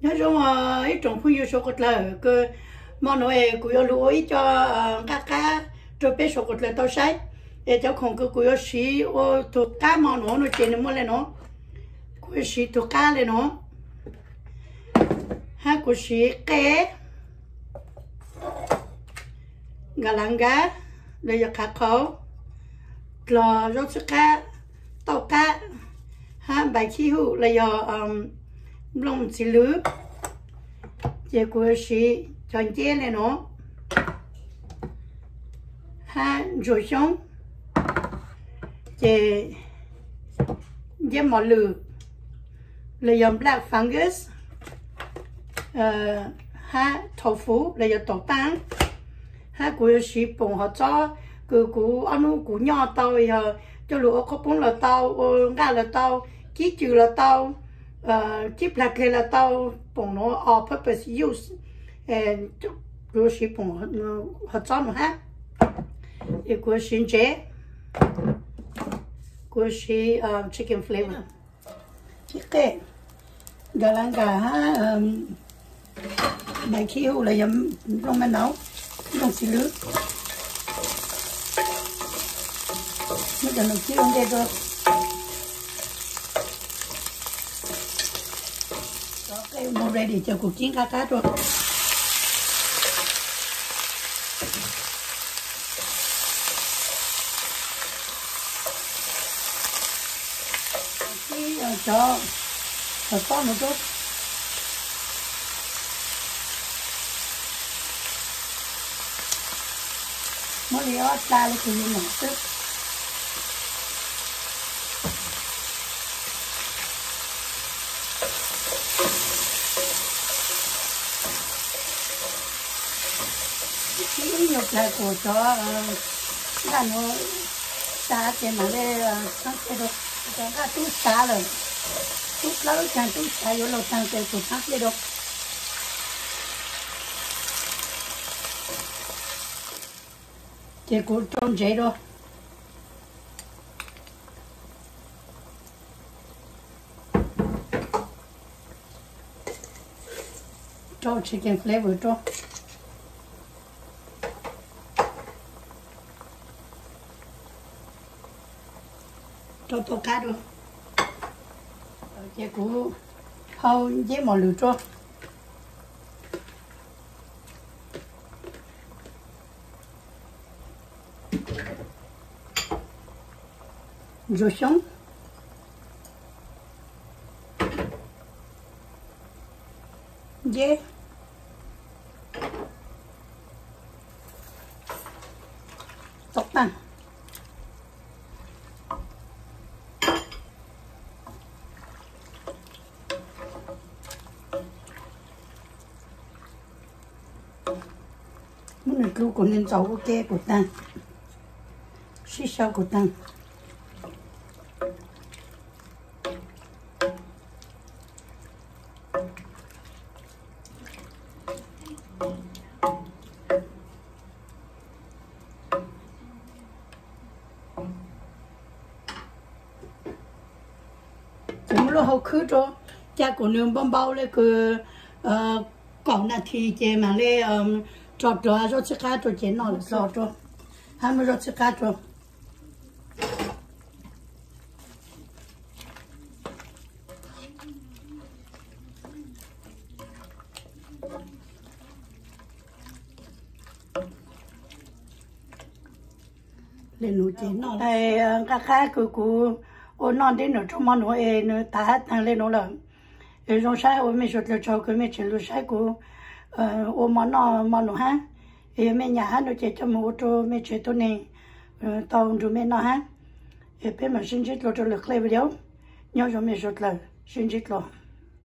Nyob zoo ib tsoom phooj ywg suav qhuav dlawg, kws hmo no es kuv yuav lug ua ib co nqaj qab rau peb suav qhuav dlawg tau saib. Es cov khoom kws kuv yuav siv ua tug qab hmo no no ces nws muaj le no. Kuv yuav siv tug qab le no, hab kuv siv qej, nkas lav nkaj, los yog qhav qhauv, dlog, zaub txhwb qab, tauj qab, hab npais khib huj los yog nplooj txiv lwm. Ces kuv yuav siv cov nceb le no, hab ntsuag xyoob, ces nceb mos lwm, los yog black fungus, hab tofu los yog taum taab. Hab kuv yuav siv poom hov txob kws kuv ob nub kuv nyoj tau, yog coj lug ua qhob poob los tau, ua nqaj los tau, kib cws los tau, kib plag dleg los tau, poom nuav all purpose use. Kuv yuav siv poom hov txob nuav hab. Es kuv yuav siv ntsev, kuv yuav siv chicken flavor, qej, nkas lav nkaj hab npais khib huj los yog nplooj me nauv, nplooj txiv lwm. Muab cov no kib ua ntej rau. Cov qej ua ready ces kuv kib nqaj qab rau. Kib cov hov txob no rau. Muab li ob plag li kws yus nyom xwb. Kib ib nyuag plag kuas cov nqaj nuav sav ces mam li txhab kiag rau. Cov nqaj tub sav lawm, tub plaub lub caag tub sav yuav luag taag ces kuas txhab kiag rau. Ces kuv rau ntsev rau. Rau chicken flavor rau. Rau tauj qab rau. Ces kuv hau nceb mos lwm rau. Ntsuag xyoob, nceb, tauj taab. Muab nws dlu kuas nws ntxaus ua ke kuas taag, sib sau kuas taag. Ces muab lub hau khwb rau, ca kuas nws npau npau le kws kaum nas this ces mam li tso plhuav zaub txhwb qab rau ces noj los hlo rau, hab muab zaub txhwb qab rau. Le nuav ces noj nqaj qab kws kuv ua noj deb nuav rau mo nuav es nws tag hab taag le nuav lawm. Es zoo saib ua mej suav dlawg tsaug kws mej tseem lug saib kuv ua mo noj mo nuav hab. Es yog mej nyam hab no ces coj moog ua rau mej tsev tuab neeg tau nrug mej noj hab. Es peb mam sib ntsib dlua rau lwm clip video. Nyob zoo mej suav dlawg, sib ntsib dlua.